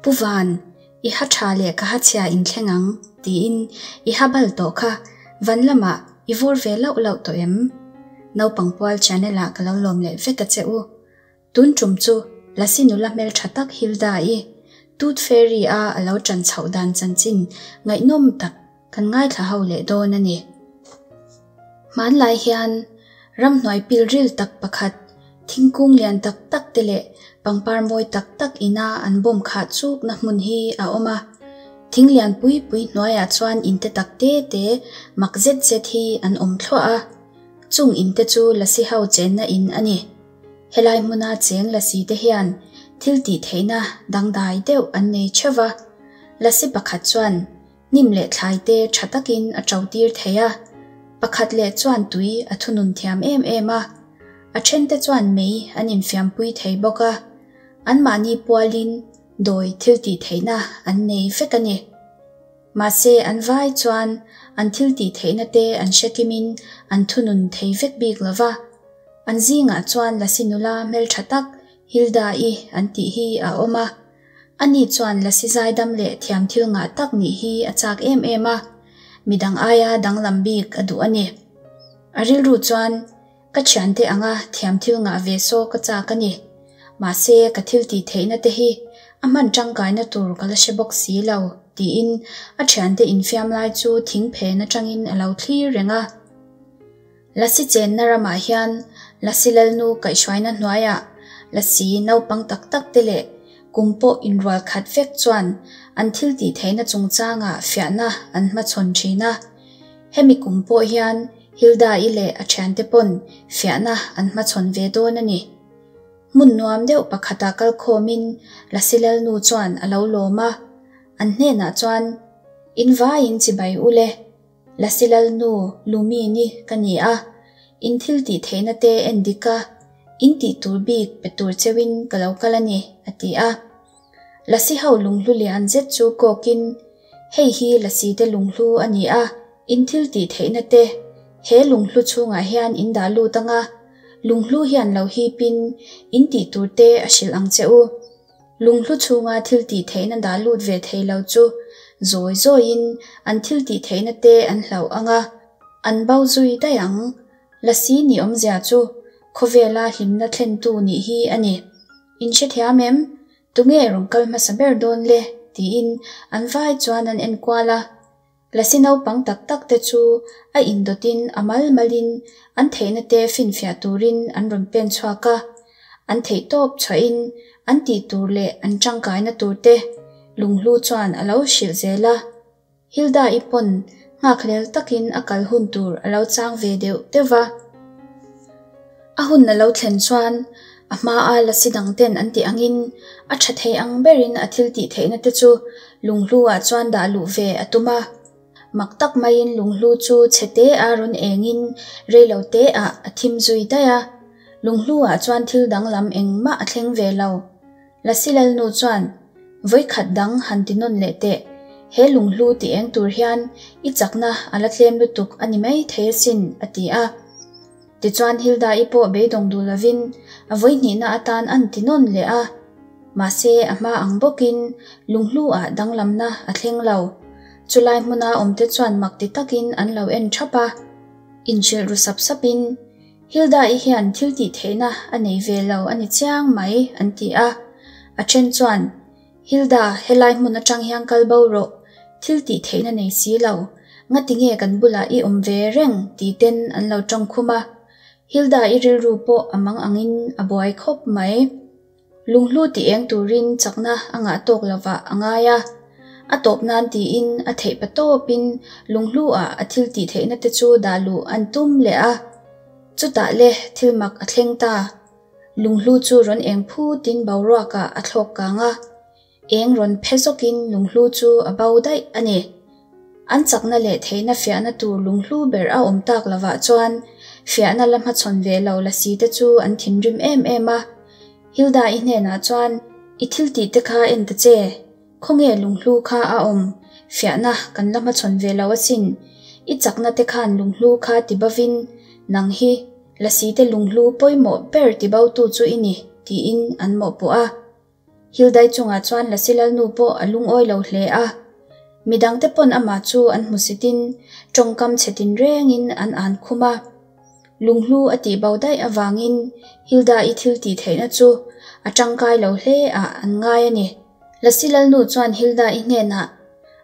Pu Van, i ha tha leh ka ha chhia inthleng ang, tiin i ha bal tawh kha van lamah i vawr ve lauh lauh tawh em? Naupang pual channel ah ka lo lawm leh vek a che u. Tun tum chu Lasi nula hmeltha tak Hilda-i Tooth Fairy a a lo ṭan chhoh dan chanchin ngaihnawm tak kan ngaithla ho leh dawn a ni. Hmanlai hian ramhnuai pilril tak pakhat, thingkung lian tak tak te leh pangpar mawi tak tak ina an bawm khah chukna hmun hi a awm a. Thing lian pui pui hnuaiah chuan in te tak te te mak zet zet hi an awm thluah a. Chung in te chu lasi ho chenna in a ni. Helai hmuna cheng lasi te hian thil tih theihna dangdai deuh an nei theuh va. Lasi pakhat chuan Hnim leh thlai te tha takin a to tir thei a, pakhat leh chuan tui a thunun thiam em em a, a then te chuan mei an infiampui thei bawk a, anmahni pualin dawi thil tih theihna an nei vek a ni. Mahse an vai chuan an thil tih theihna te an hre kimin an thunun thei vek bik lo va, an zingah chuan Lasi nula hmeltha tak Hilda-i an tih hi a awm a. Ani chuan lasi zaidam leh thiam thil ngah tak nih hi a chak em em a, midang aia danglam bik a duh a ni. A rilru chuan, Ka thiante anga thiam thil ngah ve saw ka chak a ni. Mahse, ka thil tih theihna te hi a hman tangkaina tur ka la hre bawk si lo, tiin a thiante infiam lai chu thing phen atangin a lo thlir reng a. Lasi chenna ramah hian Lasi Lalnu kaihhruaina hnuaiah Lasi naupang tak tak te leh kum pawh inrual khat vek chuan an thil tih theihna chungchangah fiahna an hmachhawn thin a. Hemi kum pawh hian Hilda-i leh a thiante pawn fiahna an hmachhawn ve dawn a ni. Hmun nuam deuh pakhatah kalkhawmin Lasi Lalnu chuan a lo lawm a, an hnenah chuan, In vaiin chibai u le. Lasi Lalnu Lumini ka ni a, in thil tih theihna te en dik a, in tih tur bik pe tur cheuhin ka lo kal a ni, a ti a. Lasi ho lunghlu lian zet chu kawkin, Hei hi Lasi te lunghlu a ni a, in thil tih theihna te he lunghlu chhungah hian in dah lut ang a, lunghlu hian lo hipin in tih tur te a hrilh ang che u. Lunghlu chhunga thil tih theihna dah lut ve thei lo chu zawi zawiin an thil tih theihna te an hlauh ang a, an bo zui daih ang. Lasi nih awmzia chu khawvela hlimna thlentu nih hi a ni. In hrethiam em? Tunge rawn kal hmasa ber dawn le? tiin an vai chuan an enkual a. Lasi naupang tak tak te chu a indawtin a mal malin an theihna te finfiah turin an rawn pen chhuak a, an theih tawp chhuahin an tih tur leh an tangkaina tur te lunghlu chuan a lo hrilh zel a. Hilda-i pawn nghakhlel takin a kal hun tur a lo chang ve deuh deuh va. A hun a lo thlen chuan a hmaa lasi dang ten an tih angin a tha thei ang berin a thil tih theihna te chu lunghlu ah chuan dah luh ve a tum a. Mak tak maiin lunghlu chu chhe te a rawn engin rei lo te ah a thim zui daih a. Lunghlu ah chuan thil danglam engmah a thleng ve lo. Lasi Lalnu chuan, Vawikhat dang han ti nawn leh teh, he lunghlu ti eng tur hian i chakna a la tlem lutuk a ni mai thei asin, a ti a. Tichuan Hilda-i pawh beidawng duh lovin a vawihnihna atan an ti nawn leh a. Mahse a hma ang bawkin lunghlu-ah danglamna a thleng lo. Chulai hmuna awmte chuan mak ti takin an lo en thap a. Inhrilh ru sap sapin Hilda-i hian thil tih theihna a nei ve lo a ni chiang mai, an ti a. A then chuan, Hilda, helai hmun atang hian kal bo rawh, thil tih theihna nei si lo, ngati nge kan bulah i awm ve reng ti ten an lo tawng khum a. Hilda-i rilru pawh a mang angin a buai khawp mai. Lunghlu ti eng turin chakna a ngah tawk lovah a ngai a. A tawp nan tiin a theih pa tawpin lunghlu ah a thil tih theihna te chu dah luh an tum leh a. Chutah le thil mak a thleng ta. Lunghlu chu rawn eng phutin boruakah a thlawk kang a. Eng rawn phe zawkin lunghlu chu a bo daih a ni. An chakna leh theihna fiahna tur lunghlu ber a awm tak lovah chuan fiahna la hmachhawn ve lo lasi te chu an thinrim em em a. Hilda-i hnenah chuan, I thil tih te kha en ta che, khawnge lunghlu kha a awm, fiahna kan la hmachhawn ve lo asin. I chakna te khan lunghlu kha ti bovin nang hi lasi te lunghlu pawimawh ber ti botu chu i ni, tiin an mawhpuh a. Hildai chungah chuan Lasi Lalnu pawh a lungawi lo hle a. Midangte pawn amah chu an hmusitin tawngkam chhe tinrengin an an khum a. Lunghlu a tih bo daih avangin Hilda-i thil tih theihna chu a tangkai lo hle ah an ngai a ni. Lasi Lalnu chuan Hilda-i hnenah,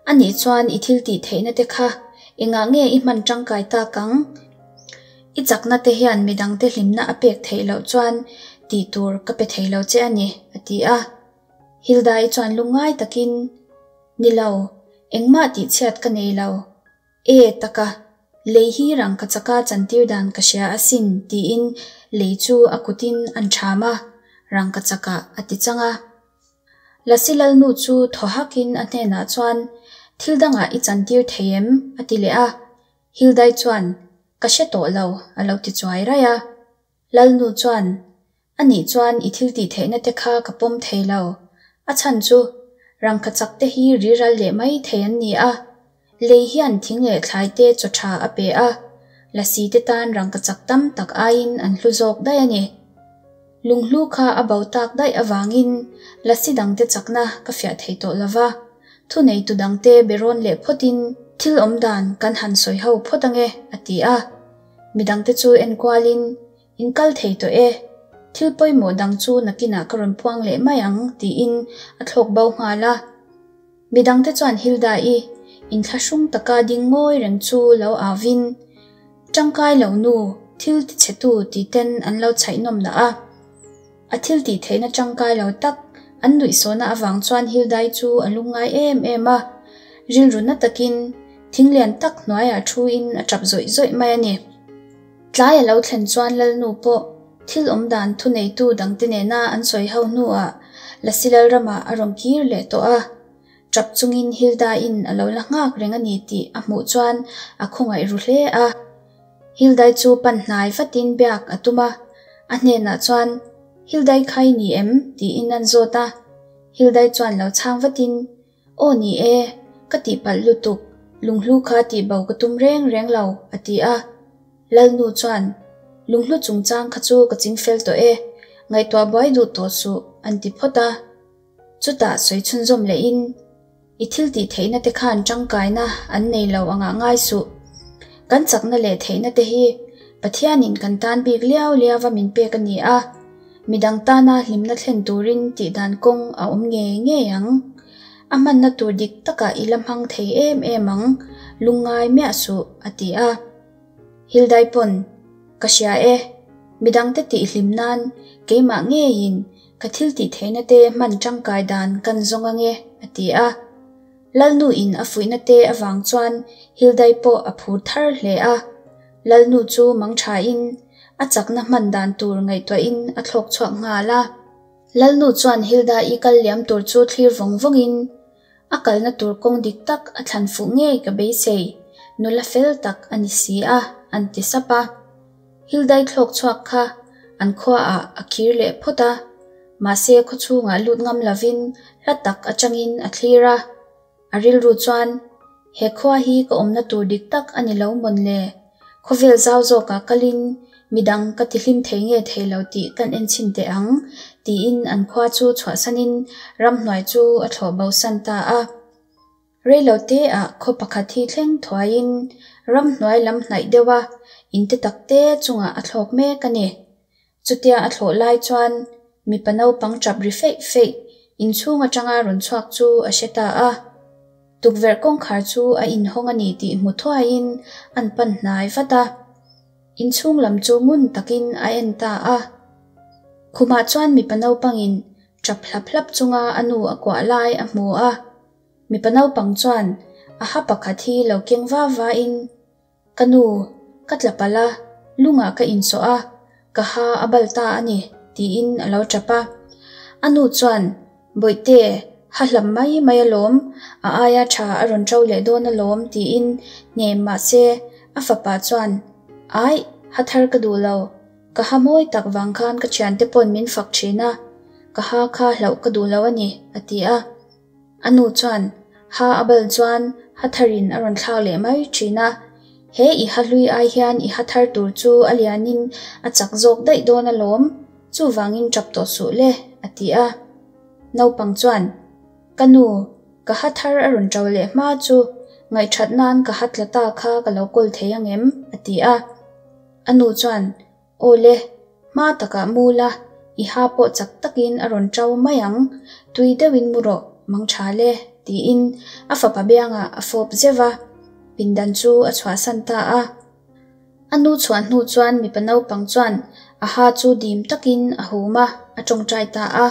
A nih chuan i thil tih theihna te kha engah nge i hman tangkai tak ang? I chakna te hian midangte hlimna a pek theih loh chuan tih tur ka pe thei lo che a ni, a ti a. Hilda-i chuan lungngai takin, Ni lo, engmah tihchhiat ka nei lo. E taka, lei hi rangkachaka chantir dan ka hria asin, tiin lei chu a kutin a'n ṭham a, rangkachakah a ti chang a. Lasi Lalnu chu thaw hakin a hnenah chuan, Thil dangah i chantir thei em? a ti leh a. Hildai chuan, Ka hre tawh lo, a lo ti chuai raih a. Lalnu chuan, A nih chuan i thil tih theihna te kha ka pawm thei lo. A chhan chu, rangkachak te hi riral leh mai thei an ni a. Lei hian thing leh thlai te chaw tha a pe a, lasi te tan rangkachak tam tak aiin an hlu zawk daih a ni. Lunghlu kha a bo tak daih avangin lasi dangte chakna ka fiah thei tawh lo va, thuneitu dangte be rawn leh phawtin thil awmdan kan han sawi ho phawt ange, a ti a. Midangte chu enkualin In kal thei tawh e, thil pawimawh dang chu nakinah ka rawn puang leh mai ang tiin a thlawk bo nghal a. Midangte chuan Hilda-i inthlahrung taka ding ngawi reng chu lo auvin, Tangkai lo nu, thil tichhetu ti ten an lo chhaih nawm dah a. A thil tih theihna tangkai lo tak an nuihsawhna avang chuan Hildai chu a lungngai em em a, rilru na takin thing lian tak hnuaiah thuin a tap zawih zawih mai a ni. Tlai a lo thlen chuan Lalnu pawh thil awm dan thuneitu dangte nena an sawi ho hnuah Lasi Lalramah a rawn kir leh tawh a. Tap chungin Hilda-in a lo la nghak reng a ni tih a hmuh chuan a khawngaih ru hle a. Hildai chu pan hnai vatin biak a tum a, a hnenah chuan, Hildai kha i ni em? tiin an zawt a. Hildai chuan lo chhang vatin, Aw ni e, ka tihpalh lutuk, lunghlu kha tihbo ka tum reng reng lo, a ti a. Lalnu chuan, Lunghlu chungchang kha chu ka chingfel tawh e, ngaihtuah buai duh tawh suh, an ti phawt a. Chutah sawi chhunzawm lehin, I thil tih theihna te khan tangkaina an nei lo angah ngai suh. Kan chakna leh theihna te hi Pathianin kan tan bik liau liauva min pek a ni a, midang tana hlimna thlen turin tih dan kawng a awm ngei ngei ang. A hmanna tur dik takah i la hmang thei em em ang, lungngai miah suh, a ti a. Hildai pawn, Ka hria e, midangte tih hlim nan keimah ngeiin ka thil tih theihna te hman tangkai dan kan zawng ange, a ti a. Lalnu in a fuihna te avang chuan Hildai pawh a phur thar hle a. Lalnu chu mang thain a chakna hman dan tur ngaihtuahin a thlawk chhuak nghal a. Lalnu chuan Hilda-i kal liam tur chu thlir vawng vawngin a kalna tur kawng dik tak a thlan fuh ngei ka beisei, nula fel tak a ni si a, an ti sap a. Hildai thlawk chhuak kha an khuaah a khir leh phawt a, mahse khawchhungah lut ngam lovin hla tak atangin a thlir a. A rilru chuan, He khua hi ka awmna tur dik tak a ni lo mawn le? Khawvel zau zawkah kalin midang ka tihlim thei nge thei lo tih kan en chhin teh ang, tiin an khua chu chhuahsanin ramhnuai chu a thlawh bosan ta a. Reilo teah khaw pakhat hi thleng thuaiin ramhnuai lam hnaih deuha in te tak te chungah a thlawk mek a ni. Chutia a thlawh lai chuan mipa naupang tap ri feih feih inchhung atanga rawn chhuak chu a hre ta a. Tukverh kawngkhar chu a inhawng a ni tih hmu thuaiin an pan hnai vat a. Inchhung lam chu ngun takin a en ta a. Khumah chuan mipa naupangin tap hlap hlap chunga a nu a kuah lai a hmu a. Mipa naupang chuan a ha pakhat hi lo keng va vain, Ka nu, ka tla palh a, lungah ka insawh a, ka ha a bal ta a ni, tiin a lo tap a. A nu chuan, Bawihte, ha hlam mai mai alawm, a aia tha a rawn ṭo leh dawn alawm, tiin hnem mah se, a fapa chuan, Aih, ha thar ka duh lo, ka ha mawi tak vang khan ka thiante pawn min fak thin a, ka ha kha hlauh ka duh lo a ni, a ti a. A nu chuan ha a bal chuan ha tharin a rawn thlak leh mai thin a, He i ha hlui ai hian i ha thar tur chu a lianin a chak zawk daih dawn alawm, chuvangin tap tawh suh le, a ti a. Naupang chuan, Ka nu, ka ha thar a rawn ṭo leh hma chu ngaihṭhat nan ka ha tla ta kha ka lo kawl thei ang em? a ti a. A nu chuan, Aw le, hma takah mu la, i ha pawh chak takin a rawn ṭo mai ang, tui deuhin mu rawh, mang ṭha le, tiin a fapa biangah a fawp zeuh a, pindan chu a chhuahsan ta a. A nu chhuah hnu chuan mipa naupang chuan a ha chu dim takin a hum a, a ṭawngṭai ta a.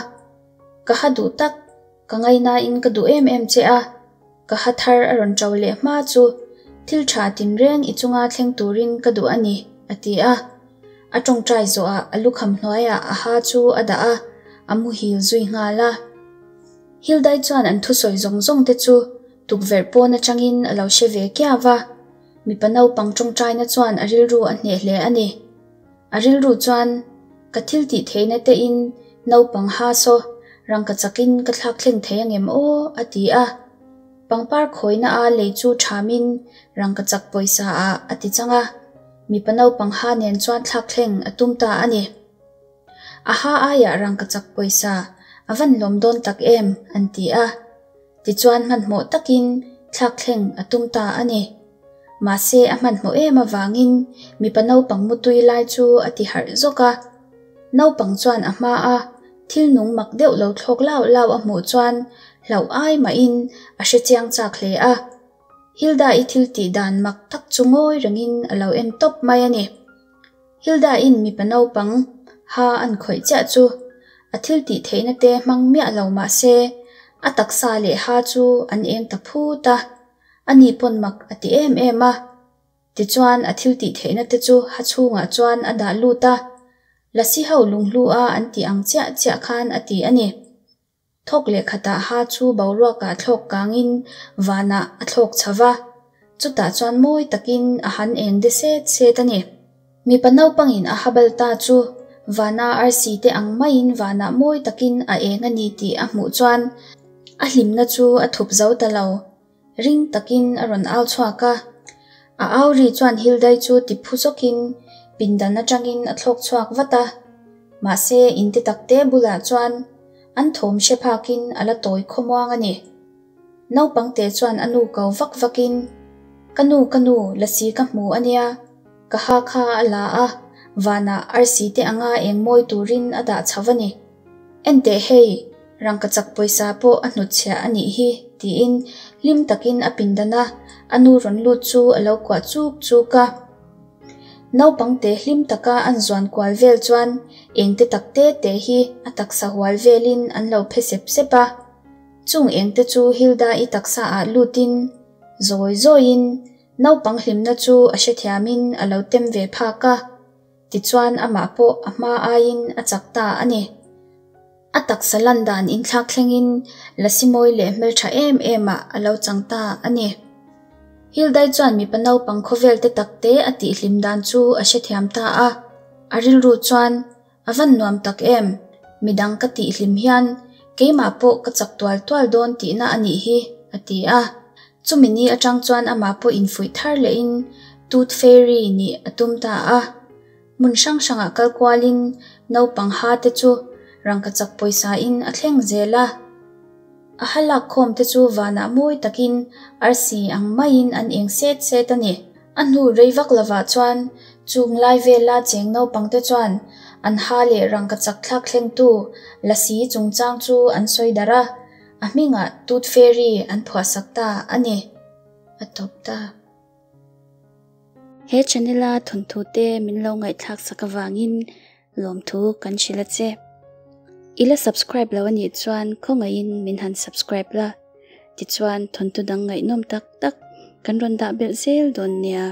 Ka ha duh tak, ka ngainain ka duh em em che a, ka ha thar a rawn ṭo leh hma chu thil ṭha tinreng i chunga thleng turin ka duh a ni, a ti a. A ṭawngṭai zawhah a lukham hnuaiah a ha chu a dah a, a muhil zui nghal a. Hildai chuan an thusawi zawng zawng te chu tukverh pawn aṭangin a lo hre ve kiau va. Mipa naupang ṭawngṭaina chuan a rilru a hneh hle a ni. A rilru chuan, Ka thil tih theihna tein naupang ha saw rangka chakin ka thlak thleng thei angem aw? a ti a. Pangpar khawina a lei chu ṭhamin rangka chak pawisa ah a ti chang a. Mipa naupang ha nen chuan thlak thleng a tum ta a ni. A ha aiah rangka chak pawisa a van lawm dawn tak em? an ti a. Tichuan hmanhmawh takin thlak thleng a tum ta a ni. Mahse a hmanhmawh em avangin mipa naupang mutui lai chu a ti harh zawk a. Naupang chuan a hma a thil nung mak deuh lo thlawk lau lau a hmuh chuan hlauh ai mahin a hre chiang chak hle a. Hilda-i thil tih dan mak tak chu ngawi rengin a lo en tawp mai a ni. Hilda-in mipa naupang ha an khawih chiah chu a thil tih theihna te hmang miah lo mah se a taksa leh ha chu an eng ta phut a, ani pawn mak a ti em em a. Tichuan a thil tih theihna te chu ha chhungah chuan a dah lut a, lasi ho lunghlu a an tih ang chiah chiah khan a ti a ni. Thawk leh khatah ha chu boruakah thlawk kangin vanah a thlawk chho va, chutah chuan mawi takin a han eng de set set a ni. Mipa naupangin a habal ta chu vana arsi te ang maiin vanah mawi takin a eng a ni tih a hmuh chuan a hlimna chu a thup zo ta lo. Ring takin a rawn au chhuak a, a au ri chuan Hildai chu ti phu zawkin pindan atangin a thlawk chhuak vat a. Mahse, in te takte bulah chuan an thawm hre phakin a la tawi khawmuang a ni. Naupangte chuan a nu ko vak vakin, Ka nu, ka nu, lasi ka hmu a nia, ka ha kha a la a, vanah arsi te anga eng mawi turin a dah chho a ni. Enteh hei, rangkachak pawisa pawh a hnutchhiah a nih hi, tiin hlim takin a pindan a, a nu rawn lut chu a lo kuah chuk chuk a. Naupangte hlim taka an zuan kual vel chuan engte tak te te hi a taksa hual velin an lo phe sep sep a. Chung engte chu Hilda-i taksa ah lutin zawi zawiin naupang hlimna chu a hrethiamin a lo tem ve phak a. Tichuan amah pawh a hma aiin a chak ta a ni. A taksa lan dan inthlak thlengin lasi mawi leh hmeltha em em ah a lo chang ta a ni. Hildai chuan mipa naupang khawvel te tak te a tihhlim dan chu a hrethiam ta a. A rilru chuan, A van nuam tak em, midang ka tihhlim hian keimah pawh ka chak tual tual dawn tihna a nih hi, a ti a. Chumi ni atang chuan amah pawh infuih thar lehin Tooth Fairy nih a tum ta a. Hmun hrang hrangah kal kualin naupang ha te chu rangkachak pawisa in a thleng zel a. A ha lak khawm te chu vanah mawi takin arsi ang maiin an eng set set a ni. A hnu rei vak lovah chuan chung lai vela cheng naupang te chuan an ha leh rangkachak thlak thlengtu lasi chungchang chu an sawi darh a, a hmingah Tooth Fairy an phuahsak ta a ni. A tawp ta. He channel a thawnthu te min lo ngaihthlak sak avangin lawmthu kan hrilh a che. I la subscribe lo anih chuan khawngaihin min han subscribe la, tichuan thawnthu dang ngaihnawm tak tak kan rawn dah belh zel dawn nia.